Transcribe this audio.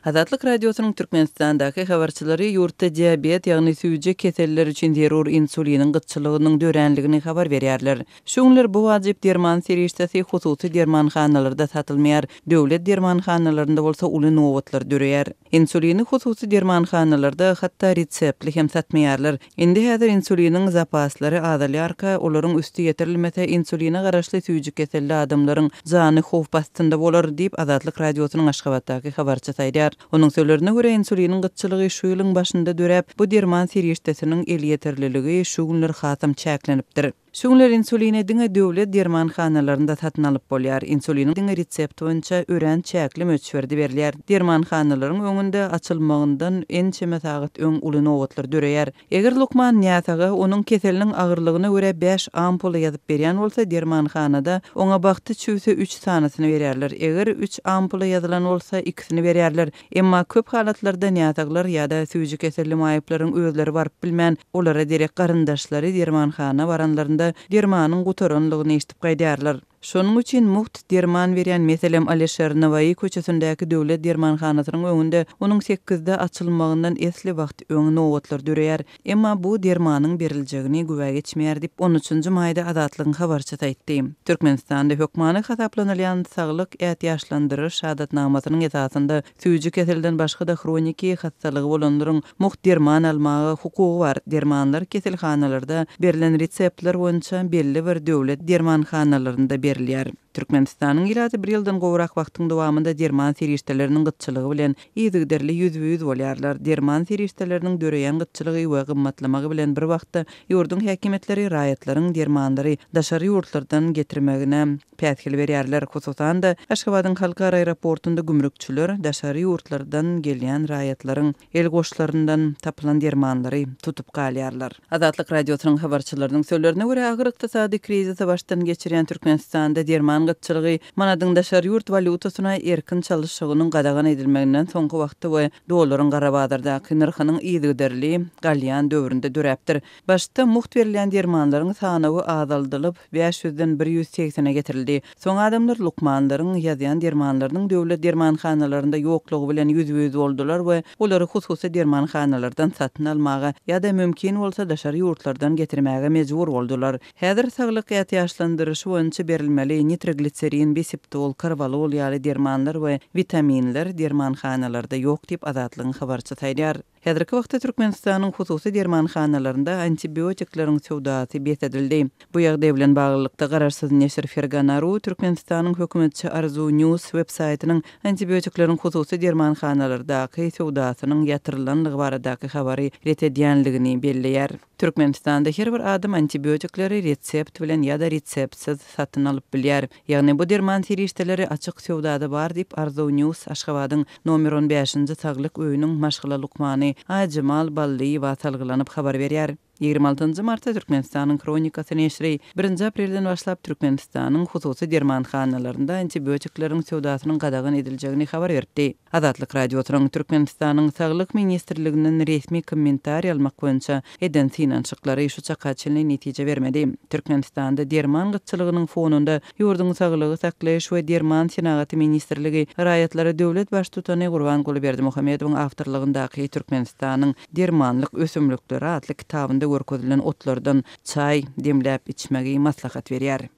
Azatlyk Radiosynyň Türkmenistandaky habarçylary ýurtda diabet, ýagny süýji keselleri üçin zerur insuliniň gytçylygynyň döränligini habar berýärler. Şu günler bu wajyp derman serişdesi hususy dermanhanalarda satylmaýar, döwlet dermanhanalarynda bolsa uly nobatlar döreýär. Insulini hususy dermanhanalarda hatda reseptli hem satmaýarlar. Indi häzir insuliniň zapaslary azalýarka, olaryň üsti ýetirilmese, insuline garaşly süýji keselli adamlaryň jany howp astynda bolar, diýip, Azatlyk Radiosynyň Aşgabatdaky habarçysy aýdýar. Onuň sözlerine görä, insuliniň gytçylygy şu ýylyň başynda döräp, bu derman serişdesiniň elýeterliligi şu günler hasam çäklenipdir. Şu günler insulini diňe döwlet dermanhanalarynda satyn alyp bolýar. Insulin diňe resept boýunça örän çäkli möçberde berilýär. Dermanhanalaryň öňünde açylmagyndan ençeme sagat öň uly nobatlar döreýär. Eger lukman näsaga onuň keseliniň agyrlygyna görä bäş ampula ýazyp berýän bolsa, dermanhanada oňa bagty çüwse üç sanysyny berýärler. Eger üç ampula ýazylan bolsa, ikisini berýärler. Emma köp halatlarda näsaglar ýa-da süýji keselli maýyplaryň özleri baryp bilmän, olara derek garyndaşlary dermanhana baranlarynda dermanyň gutaranlygyny eşidip gaýdýarlar. Şonuň üçin mugt derman berýän, meselem, Alişer Nowaýy köçesindäki döwlet dermanhanasynyň öňünde onuň sekizde açylmagyndan esli wagt öň nobatlar döreýär. Emma bu dermanyň beriljegini güwä geçmeýär diýip, on üçünji maýda Azatlygyň habarçysy aýtdy. Türkmenistanda hökmany hasaplanylýan saglyk ätiýaçlandyryş şahadatnamasynyň esasynda süýji keselden başga-da hroniki hassalygy bolanlaryň mugt derman almaga hukugy bar. Dermanlar keselhanalarda berlen reseptler boýunça belli bir döwlet dermanhanalarynda berilýär. Türkmenistanyň ilaty bir ýyldan gowrak wagtyň dowamynda derman serişdeleriniň gytçylygy bilen yzygiderli ýüzbe-ýüz bolýarlar. Derman serişdeleriniň döreýän gytçylygy we gymmatlamagy bilen bir wagtda ýurduň häkimiýetleri raýatlaryň dermanlary daşary ýurtlardan getirmegine päsgel berýärler. Hususan-da, Aşgabadyň halkara aeroportunda gümrükçiler daşary ýurtlardan gelýän raýatlaryň el goşlaryndan tapylan dermanlary tutup galýarlar. Azatlyk Radiosynyň habarçylarynyň sözlerine görä, agyr ykdysady krizisi başdan geçirýän Türkmenistanda derman gytçylygy manadyň daşary ýurt walýutasyna erkin çalyşygynyň gadagan edilmeginden soňky wagtda we dollaryň gara bazardaky nyrhynyň yzygiderli galýan döwründe döräpdir. Başda mugt berilýän dermanlaryň sanawy azaldylyp, 500-den 180-e getirildi. Soň adamlar lukmanlaryň ýazýan dermanlarynyň döwlet dermanhanalarynda ýoklugy bilen ýüzbe-ýüz boldular we olary hususy dermanhanalardan satyn almaga ýa-da mümkin bolsa daşary ýurtlardan getirmäge mejbur boldular. Häzir saglyk ätiýaçlandyryşy boýunça berilmeli nitrogliserin, biseptol, karwalol ýaly dermanlar we witaminler dermanhanalarda ýok diýip, Azatlygyň habarçysy aýdýar. Häzirki wagtda Türkmenistanyň hususy dermanhanalarynda antibiotikleriň söwdasy bes edildi. Bu ýagdaý bilen baglylykda, garaşsyz neşir Fergana. Ru Türkmenistanyň hökümetçi Arzuw News web-saýtynyň antibiotikleriň hususy dermanhanalardaky söwdasynyň ýatyrylanlygy baradaky habary ret edýänligini belleýär. Türkmenistanda her bir adam antibiotikleri resept bilen ýa-da reseptsiz satyn alyp bilýär. Ýagny bu derman serişdeleri açyk söwdada bar diýip, Arzuw News Aşgabadyň nomer on bäşinji saglyk öýüniň maşgala lukmany Aýjemal Ballyýewa salgylanyp habar berýär. 26 nji martda Türkmenistanyň Hronikasy neşiri birinji aprelden başlap Türkmenistanyň hususy dermanhanalarynda antibiotikleriň söwdasynyň gadagan ediljegini habar beripdi. Azatlyk Radiosynyň Türkmenistanyň Saglyk ministrliginden resmi kommentariý almak boýunça eden synanyşyklary şu çaka çenli netije bermedi. Türkmenistanda derman gytçylygynyň fonunda ýurduň Saglygy saklaýyş we derman senagaty ministrligi raýatlara döwlet Baştutany Gurbanguly Berdimuhamedowyň awtorlygyndaky Türkmenistanyň dermanlyk ösümlikleri atly kitabynda görkezilen otlardan çaý demläp içmegi maslahat berýär.